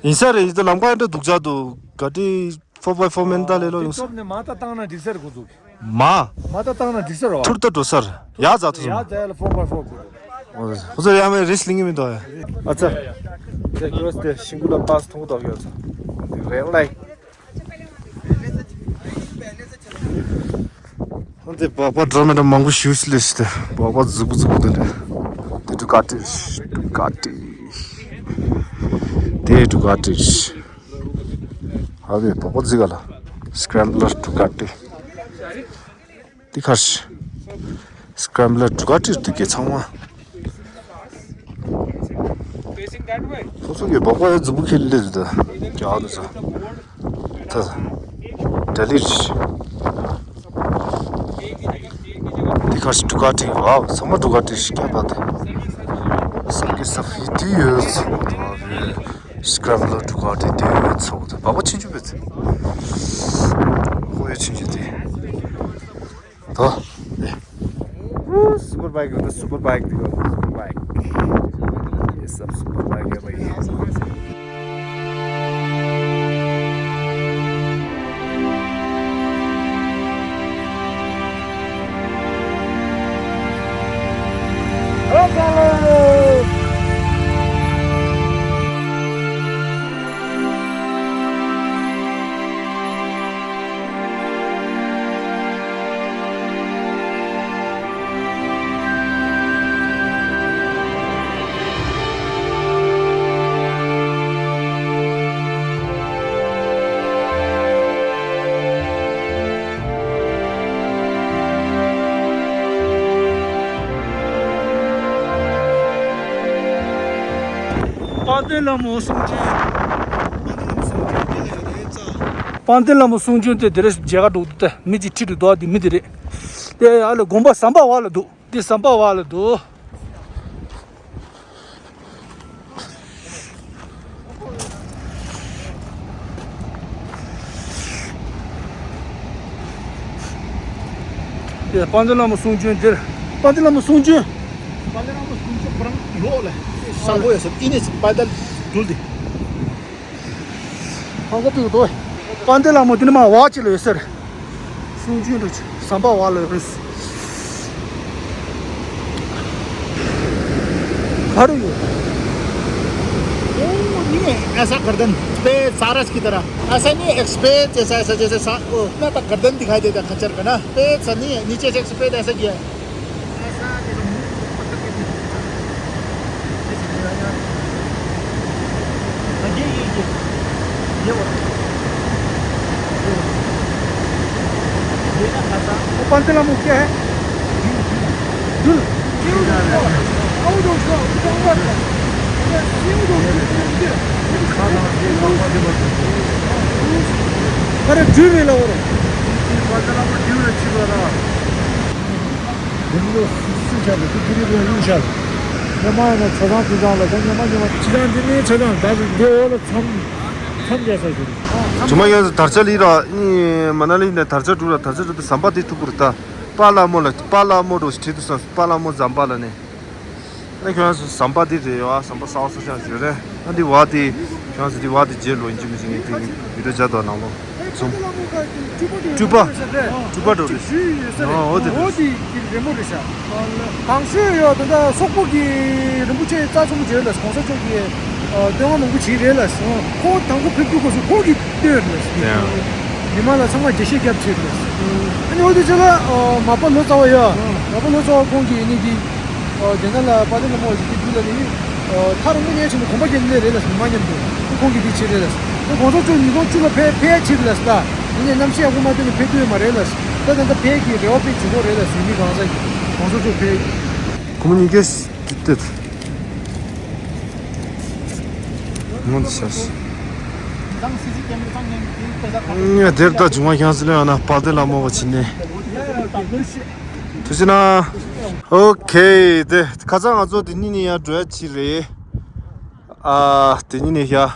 ཡིན་ས་རེད། ཡིན་ད་ལམ་ཁ་འདྲ་སྡུག་ཅག་འདུག་ག་དེ་ཕོར་བྷའི་ཕོར་མེན་ད་ལས་ལོ་ཡོང་ས། དེ་ནས་མ་ད་བཏང་ན་འགྲིག་ས་རེད་ཁོ་ཚོ། མ། མ་ད་བཏང་ན་འགྲིག་ས་རེད་བ། ཐུར་ད་འགྲོ་ས་རེད། ཡག་ཛ་ཐུ་སོང་། ཡག་ཛ་ཡ་ལ་ཕོར་བྷའི་ཕོར་དགོས། ཨོ་ཙི་ཡ་མེ་རིས་ལིང་གི་མི་འདུག་ཡ། ཨ་ཙི། དེ་ཁྱོད་དེ་ཤིང་ཀུ་ལ་པཱས་མཐོང་གི་འདུག་ཡོད་ས། རེད་ལ། འདི་སྦག་སྦག་འདྲ་མི་འདྲ་མང་པོ་ཞིག་སླེབས་ཤག་དེ་སྦག་སྦག་རྫིག་པོ་རྫིག་པོ་དེ་འདྲ། དེ་ཌུ་ཀ་ཊི་རེད། ཌུ་ཀ་ཊི། དེ་ཌུ་ཀ་ཊི་རེད། ཨ་བས་སྦག་སྦག་རྫིག་ག་ལ། སི་ཀེ་རེམ་བྷ་ལར་ཌུ་ཀ་ཊི། དེ་ཁར་སི་ཀེ་རེམ་བྷ་ལར་ཌུ་ཀ་ཊི་རེད་དེ་གས་ཚང་མ། ཁོ་ཚོ་གི་སྦག་སྦག་ཡ་རྫིག་པོ་ཁེལ་ལེ་རེད་ད། རྒྱག་འདུག་ས། ད་ད་ལི་རེད། དེ་ཁར་སི་ཌུ་ཀ་ཊི། ཝའོ། ཚང་མ་ཌུ་ཀ་ཊི་ཞིག་སྐྱབས་པ་དེ། སབ་ཀི་སབ་ཧི་དེ་ཡོད་ཚོ་དང་རེད། སི་ཀེ་རེམ་བྷ་ལར་ཌུ་ཀ་ཊི་དེ་ཡོད་ཚོ་དང་སྦག་སྦག་ཆུང་ཆུང་བས་ཚེ། ཁོ་ཡོད་ཆུང་ཆུང་དེ། ད། ཨེ། སུ་པར་བྷའིཀ་རེད། ད་སུ་པར་བྷའིཀ་དེ་གོ་སུ་པར་བྷའིཀ། ཡེ་སབ་སུ་པར་བྷའིཀ་ཡོད་པ་ཡིན། དཔལ་ལྡན་ལྷ་མོ་གསུང་ཆོས། དཔལ་ལྡན་ལྷ་མོ་གསུང་ཆོས་དེ་དེ་རེད། མཇལ་ཁ་འགྲོ་འདུག་སྟེ་མི་གཅིག་ཁྲིད་དུ་འདུག་དེ་མི་དེ་རེད། དེ་ཨ་ལ་དགོན་པ་ཟམ་པ་བ་ལ་འདུག་འདི་ཟམ་པ་བ་ལ་འདུག་དེ་དཔལ་ལྡན་ལྷ་མོ་གསུང་ཆོས་འདིར། དཔལ་ལྡན་ལྷ་མོ་གསུང་ཆོས། དཔལ་ལྡན་ལྷ་མོ་གསུང་ཆོས་པ་རང་ཡོག་ལ་ས་གོ་ཡ་ས་ཨི་ནས་པ་དལ་འདུལ་ཏེ། ཧང་གོ་པིག་ཏོ། དཔལ་ལྡན་ལྷ་མོ་དེ་ནི་མ་བ་ཅི་ལ་ཡོད་ཟེར། གསུང་ཆོས་འདུག་ཟམ་པ་བ་ལ་ཡོད་རེད། घर ही हो। वो नहीं है ऐसा गर्दन पे सारस की तरह। ऐसा नहीं है, एक स्पेस जैसा, ऐसा जैसे सा-, वो ना था, गर्दन दिखाई देता खच्चर का ना, स्पेस सा नहीं है, नीचे से एक स्पेस ऐसा किया है। ऐसा जैसे मुंह ऊपर तक के दिखता है। जैसे मेरा यार। हाँ, ये, ये, ये। ये वाला। ये वाला। ये ना खाता। वो पांतेला मुंह क्या है? दिल। अरे, ड्रिल ले लो। ཇུ་མ་ཡོད་དར་ཆ་ལི་ར་ཨི་མ་ན་ལི་ནས་དར་ཆ་འགྲུ་ར། དར་ཆ་འགྲུ་དུ་ཟམ་པ་དེ་ཐུག་གུ་རུ་ད་པཱ་ལགས་མོ་ལ་པཱ་ལགས་མོ་འགྲོ་ཞིག་བྲིས་དུ་སོང་། པཱ་ལགས་མོ་ཟམ་པ་ལ་ནས། ཨ་ཁྱོད་རང་ཚོ་ཟམ་པ་འདི་རེད་ཡོད་ཨ། ཟམ་པ་གསར་པ་གསར་ཆགས་ཟེར་རེད། ཨ་འདི་བ་དེ་ཁྱོད་རང་ཚོ་འདི་བ་དེ་རྗེས་ལོ་ཡིན་གཅིག་མིན་གཅིག་ངས་དེ་བི་ཌིའོ་བརྒྱབ་དང་ནང་ལོ་ཚུམ། སྤྲུལ་པ། སྤྲུལ་པ་འགྲོ་རེད། ཨོ་དེ་འོ་དེ་གི་རི་མོ་རེད་ཤག་གང་ཤོས་ཡོད་ད་ལྟ་སོག་པོ་གི་རིན་པོ་ཆེ་རྩ་ཆེན་པོ་བྱས་ལ་གོང་ས་མཆོག་གི་འདོན་དབང་མང་པོ་བྱས་རེད་ལ། ཁོ་དང་པོ་ཕེབས་དུས་སྐབས་སུ་ཁོང་གིས་བཏོན་རེད་ལ། མི་མང་ལ་ཚང་མ་རྒྱས་བཤད་རྒྱབ་བྱས་རེད་ལ། ཨ་ནི་འོ་དེ་ཆ་ལ་མ་པ་ལོ་ཙཱ་བ་ཡོད། མ་པ་ལོ་ཙཱ་བ་ཁོང་གིས་ཨ་ནི་གི་ཨོ་དེ་ན་ལ་པ་ཏི་ལ་མོ་ཞིག་གི་རྒྱུད་ལ་ནི། ཨོ་ཐ་རུང་གི་ཉེ་ཆེ་ནི་གོམ་པ་རྒྱབ་ནི་རེད་ལ་མི་མ་མཉམ་དུ། ཁོང་གི་དེ་ཆེ་རེད་ལ། ཁོང་ཚོ་ཚོ་ཉིས་སྟོང་བཅུ་ལ་ཕེ་ཕེ་ཆེ་རེད་ལ་ལ། ཡིན་ནའི་གནམ་གཤིས་ཡག་པོ་མ་ཐོན་ནི་ཕེ་ཐུབ་ཡོད་མ་རེད་ལ། ད་ད་ད་ཕེ་གི་རེ་བ་ཕེ་བྱེད་དགོས་རེད་ལ་ཟེར་མི་གང་ཟག་གི་ཁོང་ཚོ་ཚོ་ཕེ། ཁོང་གཉིས་ཀས་དེ་དེ། ངོ་འདི་ཤར། ངས་དེར་ད་བྱུང་བ་ཁྱང་སི་ལོ་ཡང་ན་པ་ཏི་ལ་མོ་བ་ཕྱིན་ནས། ཐུགས་རྗེ་གནང་། ཨོ་ཁེ། དེ་ཁ་སང་ང་ཚོ་དེ་གཉིས་ནས་ཡར་འགྲོ་ཡ་ཅིག་རེད། ཨ་དེ་གཉིས་ནས་ཡར་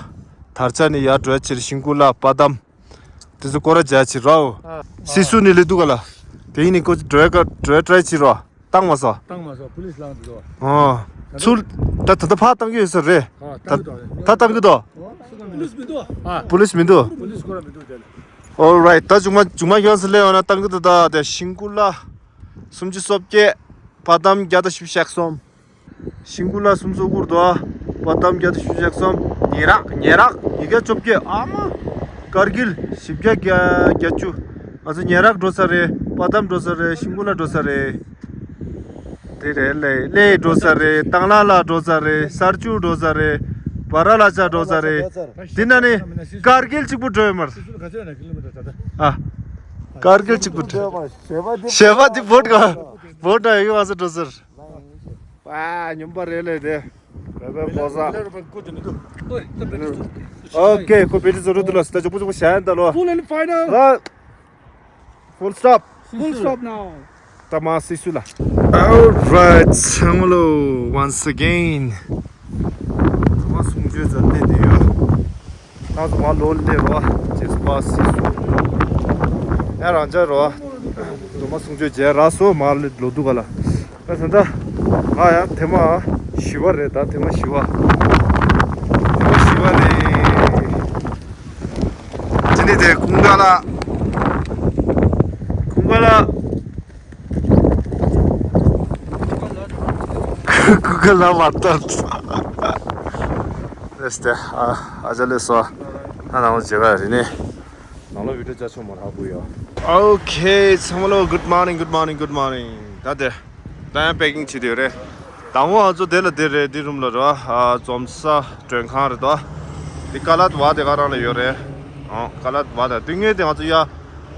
དར་ཆ་ནས་ཡར་འགྲོ་ཡ་ཅིག་རེད། ཤིང་ཀུ་ལ་པ་དམ། དེ་ཚོ་སྐོར་ར་བྱ་ཅིག་རོ། སི་སུ་ནས་ལི་དུ་ག་ལ། དེ་གཉིས་ནས་ཀོ་འགྲོ་ཡ་ཀ་འགྲོ་ཡ་ཀྲའི་ཅིག་རོ། བཏང་མ་སོང་། བཏང་མ་སོང་། པུ་ལིས་ལངས་འདུག་ཨོ། ཚུར། ད་ད་ད་ཕར་བཏང་གི་ཡོད་ས་རེད། ཨ་ད་བཏང་གི་འདུག་ད་བཏང་གི་འདུག་ཨོ་སུ་དང་མི་འདུག་པུ་ལིས་མི་འདུག་ཨ། པུ་ལིས་མི་འདུག་པུ་ལིས་སྐོར་ར་མི་འདུག་དེ་ལ། Alright། ད་བྱུང་མ་བྱུང་མ་ཡོང་ས་ལས་ཡོང་ན་བཏང་གི་འདུག་ད་དེ་ཤིང་ཀུ་ལ། སུམ་ཅུ་སོ་བརྒྱད། པ་དམ་བརྒྱ་དང་བཞི་བཅུ་ཞེ་གསུམ། ཤིང་ཀུ་ལ་སུམ་ཅུ་སོ་དགུ་འདུག་པ་དམ་བརྒྱ་དང་བཞི་བཅུ་ཞེ་གསུམ། ཉེ་རག་ཉེ་རག་ཉིས་བརྒྱ་བཅོ་བརྒྱད། ཨ་མ། ཀར་གིལ་བཞི་བརྒྱ་བརྒྱད་ཅུ། ང་ཚོ་ཉེ་རག་འགྲོ་ས་རེད། པ་དམ་འགྲོ་ས་རེད། ཤིང་ཀུ་ལ་འགྲོ་ས་རེད། དེ་རེད་ལེ་ལེ་འགྲོ་ས་རེད། ཏང་ལ་ལ་འགྲོ་ས་རེད། སར་ཆུ་འགྲོ་ས་རེད། བ་ར་ལ་ཅ་འགྲོ་ས་རེད། འདི་ན་ནི་ཀར་གིལ་གཅིག་པུ་འགྲོ་ཡོད་མ་རེད། ཨ། ཀར་གིལ་གཅིག་པུ་འགྲོ། ཞེས་པ་འདི་བོད་ག་བོད་ག་ཡོད་ང་ཚོ་འགྲོ་ས་རེད། པ་སྨྱོན་པ་རེད་ལེ་དེ། བེ་བེ་པོ་ས། ཨོ་ཁེ། ཁོ་བེ་ཏི་བཟོ་རུ་དུ་ལ་སི་ད་ཅོག་པོ་ཅོག་པོ་བྱ་ཡན་ད་ལོ། Full and final. Full stop. Full stop now. ད་མ་སི་སུ་ལ། Alright ཚང་མ་ལོ། Once again. ད་མ་གསུང་ཆོས་མཛད་ནས་དེ་ཡོད། ད་ཚོ་མ་ལོ་ལེ་རོ། ཅེས་པ་སི་སུ། ཡ་རང་ཅག་རོ། ད་མ་གསུང་ཆོས་བྱས་ར་སོ་མ་ལེ་ལོ་དུ་ག་ལ། ད་ད་ད། ང་ཡང་ཐེངས་མ་བཞི་པ་རེད། ད་ཐེངས་མ་བཞི་པ། ཐེངས་མ་བཞི་པ་རེད། ཅི་ནི་དེ་ཀུན་དགའ་ལ། ཀུན་དགའ་ལ། ཀུན་དགའ་ལ་མ་བཏང་། དེ་སྟེ་ཨ་ཨ་ཅག་ལེ་སོ། ཨ་ནང་ལ་མཇལ་ག་རེ་ནི། ནང་ལ་བི་ཌིའོ་བྱ་ཆོག་མ་རག་པོ་ཡོད། ཨོ་ཁེ་ཚང་མ་ལོ། Good morning, good morning, good morning. ད་དེ། ད་ཡང་པེ་ཀིང་བྱེད་དུ་ཡོད་རེད། དང་པོ་ང་ཚོ་དེ་ལ་དེ་རེད། དེ་རུམ་ལ་རེད་བ། ཨ་འཛོམས་ས་མགྲོན་ཁང་རེད་དོ། དེ་ཀ་ལད་བ་དེ་ག་རང་ལ་ཡོད་རེད། ཨོ་ཀ་ལད་བ་དང་དེ་སྔོན་དེ་ང་ཚོ་ཡ།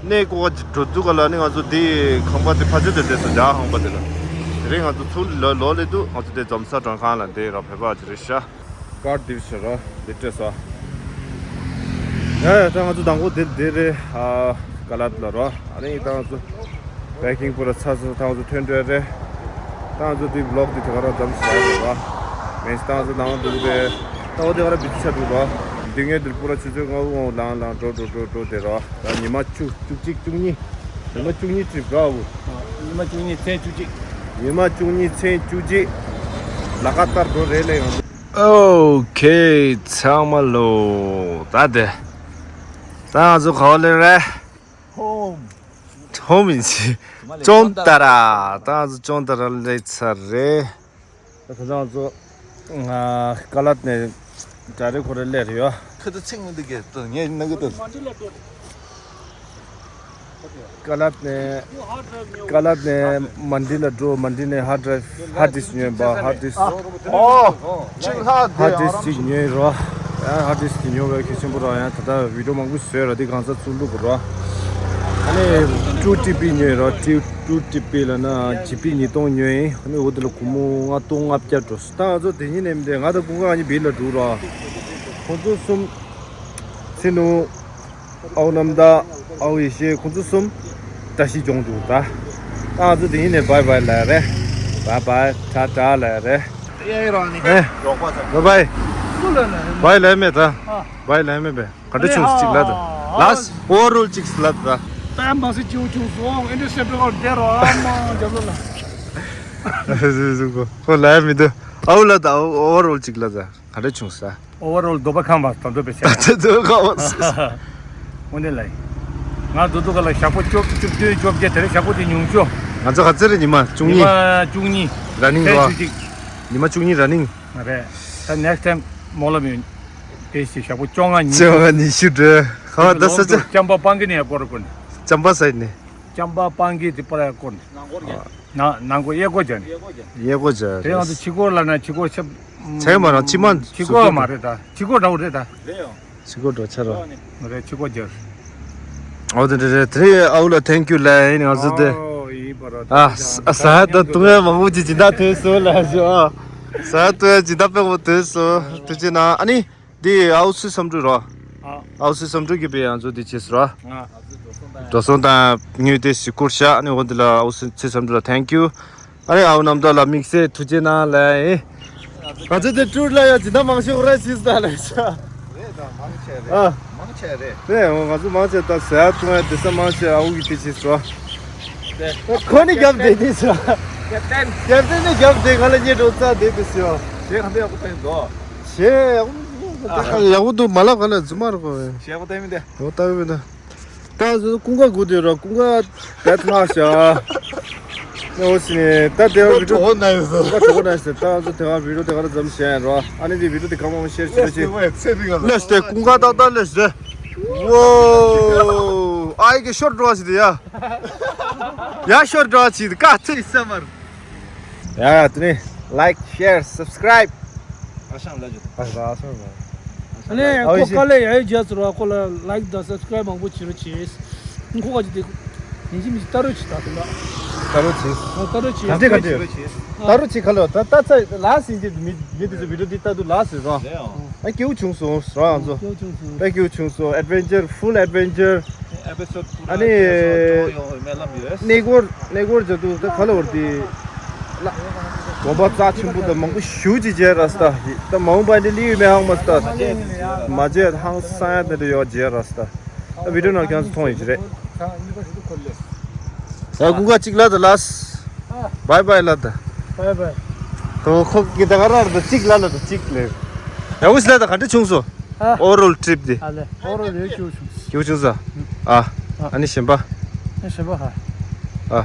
གནས་སྐོར་བ་འགྲོ་དུས་ག་ལ་ནི་ང་ཚོ་དེ་ཁང་པ་དེ་ཕལ་ཆེར་དེ་བསྡད་སོང་། རྒྱ་ཁང་པ་དེ་ལ། དེ་རིང་ང་ཚོ་ཚུར་ལོ་ལོ་སླེབས་དུས་ང་ཚོ་དེ་འཛོམས་ས་མགྲོན་ཁང་ལ་དེ་ར་བོད་པ་ཅིག་རེད་ཤག་ཀར་དེ་བྱས་ར་དེ་སྤྲད་སོང་། ཡ་ཡ་ད་ང་ཚོ་དང་པོ་དེ་དེ་རེད། ཨ་ཀ་ལད་ལ་ར། ཨ་ནི་ད་ང་ཚོ་པེ་ཀིང་པུ་ར་ཚར་སོང་། ད་ང་ཚོ་ཐོན་འགྲོ་རེད། ད་ང་ཚོ་དེ་བི་ལོག་དེ་དེ་ག་ར་མཚམས་བཞག་རེད་བ། མེད་ད་ང་ཚོ་ནང་འདུག་རེད། ད་འོ་དེ་ག་ར་བི་ཅི་ཆ་འདུག་ར། འདི་ངས་དེར་པུ་ར་ཆུ་ཚོད་ལྔ་བོ་ལང་ལང་འགྲོ་འགྲོ་འགྲོ་འགྲོ་དེ་ར། ད་ཉི་མ་བཅུ་བཅུ་གཅིག་བཅུ་གཉིས། ཉི་མ་བཅུ་གཉིས་ཀྲིབ་ར་བོ། ཉི་མ་བཅུ་གཉིས་མཚན་བཅུ་གཅིག་ཉི་མ་བཅུ་གཉིས་མཚན་བཅུ་གཅིག་ལ་ཀ་ཏར་འགྲོ་རེད་ལེ་ཡང་། ཨོ་ཁེ་ཚང་མ་ལོ། ད་དེ། ད་ང་ཚོ་ག་བ་ལེ་རེད། ཧོམ། ཧོམ་ཡིན་ཞིག་ཅོང་ཏ་ར། ད་ང་ཚོ་ཅོང་ཏ་ར་ལེ་ཚར་རེད། ད་ཁ་སང་ཚོ་ཀ་ལད་ནས་གྲ་རེ་ཁོ་རེ་སླེབས་ཡོད། ཁ་ད་ཚིག་མི་འདུག་གས། ད་ངས་གནང་གི་འདུག་ཀ་ལད་ནས་ཀ་ལད་ནས་མན་ཌི་ལ་འགྲོ། མན་ཌི་ནས་ཧར་ཌི་རའིབ་ཧར་ཌིསྐ་ཉོས་པ། ཧར་ཌིསྐ་ཨོ་ཅིག་ལྷག་ཧར་ཌིསྐ་ཅིག་ཉོས་རོ། ཡང་ཧར་ཌིསྐ་ཅིག་ཉོས་པ་གལ་ཆེན་པོ་རོ། ཡང་ད་ལྟ་བི་ཌིའོ་མང་པོ་བཟོས་ར། འདི་གང་ས་ཚུར་བླུག་དགོས་རོ། ཨ་ནི་ཊུ་ཊི་བི་ཉོས་རོ། ཊུ་ཊུ་ཊི་བི་ལ་ན་ཇི་བི་ཉིས་སྟོང་ཉོས་ཡིན། ཨ་ནི་འོ་དེ་ལ་སྒོར་མོ་ལྔ་སྟོང་ལྔ་བརྒྱ་འགྲོ་སོང་། ད་ང་ཚོ་དེ་ཉིན་ནས་མི་འདྲ། ང་དང་ཀུན་དགའ་གཉིས་བི་ལ་འགྲོ་རོ། ཁོང་ཚོ་གསུམ་ཚེ་ནུ། ཨའོ་ནམ་ད། ཨའོ་ཡེ་ཤེས། ཁོང་ཚོ་གསུམ་བཀྲ་ཤིས་ལྗོངས་འདུག་ད། ད་ང་ཚོ་དེ་ཡིན་ནས་བྷའི་བྷའི་ལབ་རེད། བྷའི་བྷའི། ཊ་ཊ་ལབ་རེད། ཨེ་རང་ནི། ཨེ། རོགས་པ་ཚོ། བྷའི་བྷའི། སུ་ལ་ལབ་རེད། བྷའི་ལབ་མེད་ད། ཨ། བྷའི་ལབ་མེད་པས། ག་འདྲ་བྱུང་ཟེར་ཅིག་ལབ་ད། ཨ། ལཱསི་ཨོ་ཝར་ཨོལ་ཅིག་ལབ་ད། ད་མ་སི་ཅིའུ་ཅིའུ་སོང་ཨིན་ཊར་སེབ་ཊར་ཨོར་དེ་རོ་ཨ་མ་རྒྱབ་ལོ་ལ། ཁོ་ལབ་མི་འདུག་ཨའོ་ལབ་ད། ཨོ་ཝར་ཨོལ་ཅིག་ལབ་ད། ག་འདྲ་བྱུང་ཟེར། ཨོ་ཝར་ཨོལ་འདོད་པ་ཁེངས་པ་དང་འདོད་པའི་ཆ། ད་འདོད་ཁེངས་པ། དངོས་གནས་ལ། ང་འདུག་འདུག་ག་ལ་ཞག་པོ་བཅུ་བཅུ་བདུན་བཅོ་བརྒྱད་དེ་རིང་ཞག་པོ་དེ་ཉུང་ཤོས། ང་ཚོ་ག་ཚོད་རེད། ཉི་མ་བཅུ་གཉིས། ཉི་མ་བཅུ་གཉིས། ར་ནིང་རེད་རོ། བཅུ་གཅིག་ཉི་མ་བཅུ་གཉིས་ར་ནིང་། མ་རེད། ད་ནེགསི་ཊའིམ་སྨོན་ལམ་ཡོད། དེ་ཞིག་ཞག་པོ་བཅོ་ལྔ་ཉི་ཤུ། བཅོ་ལྔ་ཉི་ཤུ་འགྲོ། ཁ་བ་ད་ས་ཆ། ལོག་འདུག་ཅམ་པ་པང་གི་ནས་སྐོར་དགོས་ནས། ཅམ་པ་སའིཌ་ནས། ལྕམ་པ་སྤང་གི་དེ་པར་ཡ་སྐོར་ནས། ནང་སྐོར་རྒྱག་གནང་སྐོར་གཡས་སྐོར་རྒྱག་ནས། གཡས་སྐོར་རྒྱག་གཡས་སྐོར་རྒྱག་རེད། ང་ཚོ་ཕྱི་སྐོར་ལ་ན་ཕྱི་སྐོར་ཆབ། ཚད་མ་རང་ཕྱི་མ་ཕྱི་སྐོར་མ་རེད་ད། ཕྱི་སྐོར་འདྲ་བོ་རེད་ད། རེད་ཡོང་། ཕྱི་སྐོར་འགྲོ་ཆ་རོགས། རེད། ཕྱི་སྐོར་རྒྱག་འོ་དེ་འདྲ་རེད། དེ་རིང་ཨ་ཨུ་ལ་ཐེང་ཀྱུ་ལབ་ཡིན། ང་ཚོ་དེ། ཨོ་ཡིན་པ་རོ། ཨ་ས་ས་ད་དུང་ཡང་མང་པོ་ཅིག་སྦྱིན་བདག་ཐོན་སོང་ལབ་ཞུ། ཨ་ས་དུང་ཡང་སྦྱིན་བདག་དཔེ་མང་པོ་ཐོན་སོང་། ཐུགས་རྗེ་གནང་། ཨ་ནི། འདི་ཨའུ་སི་བསམ་འགྲུབ་རོ། ཨ། ཨའུ་སི་བསམ་འགྲུབ་ཀྱི་པའི་ང་ཚོ་འདི་བྱས་སོ་རོ། ཨ། འགྲོ་སོང་དང་དངུལ་དེ་གཟིགས་སྐོར་བྱ། ཨ་ནི་འོ་འདི་ལ་ཨའུ་སི་བསམ་འགྲུབ་ལ་ཐེང་ཀྱུ། ཨ་ནི་ཨའུ་རྣམ་དག་ལ་དམིགས་བསལ་ཐུགས་རྗེ་གནང་ལ་ཨེ། ང་ཚོ་དེ་ཀྲུར་ལ་ཡ་ཇི་ལྟར་མང་ཤོས་རེད་ཅིས་ད་ལ་ཤ། རེད་ད། མང་ཆེ་རེད། ཨ། མང་ཆེ་རེད། རེད། འོ་ང་ཚོ་མང་ཆེ་ད་ཟ་ཡ་བཏུང་ཡ་དེ་ས་མང་ཆེ་ཨའུ་གི་དེ་བྱས་སོ། ཁོ་ནི་རྒྱབ་བསྡད་དེ་ཤ། རྒྱབ་རྟེན། རྒྱབ་རྟེན་ནི་རྒྱབ་བསྡད་ག་ལ་ཉེ་འགྲོ་རྩ་བསྡད་དེ་ཤ། ཞེས་ག་འདི་ཡག་པོ་བསྟན་འདུག་ཞེས་ཡག་པོ་ཡག་པོ་འདུག་མ་ལབ་ག་ལ་རྫུན་མ་རེད་གོ། ཞེས་ཡག་པོ་བསྟན་མི་འདི། འོ་ལྟ་བུ་མི་འདི། ད་ཀུན་དགའ་སྒུག་བསྡད་རོགས། ཀུན་དགའ་བེད་མ་བྱ། ནས་འོ་སི་ནས་ད་དེ་བར་བི་ཌིའོ། གྲོགས་ན་ཡོད་ཟེར། ཀུན་དགའ་གྲོགས་ན་ཡོད་ཟེར། ད་ང་ཚོ་དེ་བར་བི་ཌིའོ་དེ་ག་ལ་འཛམ་བཤད་རོགས། ཨ་ནི་དེ་བི་ཌིའོ་དེ་གང་མང་མང་ཤེར་བྱེད་རོགས་བྱེད། ཚེ་རིང་ལ། ལས་དེ་ཀུན་དགའ་ཏག་ཏག་ལས་ཟེར། ཝོ། ཨའི་གི་ཤོར་འགྲོ་བ་ཞིག་དེ་ཡ། ཡ་ཤོར་འགྲོ་བ་ཞིག་དེ་ཀ་ཚེ་ས་མར། ཡ་ཡ་དེ་ནས་ལའིཀ་ཤེར་སབ་སི་ཀ་རའིབ། ཨ་ཤང་ལ་ཇུ། ཨ་ཤང་ཨ་ཤང་། ཨ་ནི་ཨ་ཁོ་ཨོ་ཤེ། དཀའ་ལས་ཡ་ཡི་རྒྱ་ཚོར་བ་ཁོ་ལ་ལའིཀ་དང་སབ་སི་ཀ་རའིབ་མང་པོ་བྱེད་རོགས་བྱེད། ཁོ་ག་ཅི་དེ་ཉིན་ཞིག་མི་ཞིག་ལྟ་རོགས་བྱེད་ད་དུང་ལ། ལྟ་རོགས་བྱེད། ལྟ་རོགས་བྱེད། ག་འདྲས་ག་འདྲས། ལྟ་རོགས་བྱེད་ག་ལ་ད་ད་ཚ་ལ་སིན་གྱི་མི་མི་དེ་ཚོ་བི་ཌིའོ་འདི་ལྟ་དུས་ལ་སིན་རོགས། ཨ་སྐྱིད་པོ་བྱུང་སོང་རོགས་ང་ཚོ། སྐྱིད་པོ་བྱུང་སོང་། ཨེ་ཌི་ཝེན་ཅར་ཧྥུལ་ཨེ་ཌི་ཝེན་ཅར། ཨ་ནི། གནས་སྐོར་གནས་སྐོར་བྱ་དུས་ད་ག་ལ་བར་དེ། དགོན་པ་རྩ་ཆེན་པོ་དང་མང་པོ་ཞུ་ཅི་བྱས་ར་སྟ། ད་མང་པ་འདི་ལིའུ་མེ་ཧང་མ་སྟ། མ་བྱས་ཧང་སང་ཡ་དེ་འདྲ་ཡོད་བྱས་ར་སྟ། ད་བི་ཌིའོ་ནང་ཁྱང་ཚོ་མཐོང་ཡོད་ཀྱི་རེད། ད་སྐུ་ཁ་གཅིག་ལ་ད་ལ། བའི་བའི་ལ་ད། བའི་བའི། ཁོ་ཁོ་གི་ད་ག་ར་ད་གཅིག་ལ་ལ་ད་གཅིག་ལེ། ཡ་ཝིས་ལ་ད་ག་འདྲ་བྱུང་སོང་། ཨ། ཨོ་རོལ་ཊི་རིབ་དེ། ཨ་ལེ། ཨོ་རོལ་ཡོད་སྐྱོ་བྱུང་། སྐྱོ་བྱུང་ས། ཨ། ཨ་ནི་གཞན་པ། ཨ་གཞན་པ་ཧ། ཨ།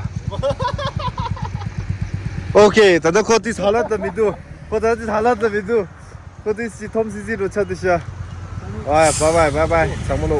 ཨོ་ཁེ། ད་ལྟ་ཁོ་དེ་ཧ་ལ་ད་མི་འདུག་ཁོ་ད་དེ་ཧ་ལ་ད་མི་འདུག་ཁོ་དེ་སི་ཐོམ་སི་སི་རུ་ཆ་དེ་ཤ། ཨ་བའི་བའི་བའི་བའི་ཚང་མ་ལོ།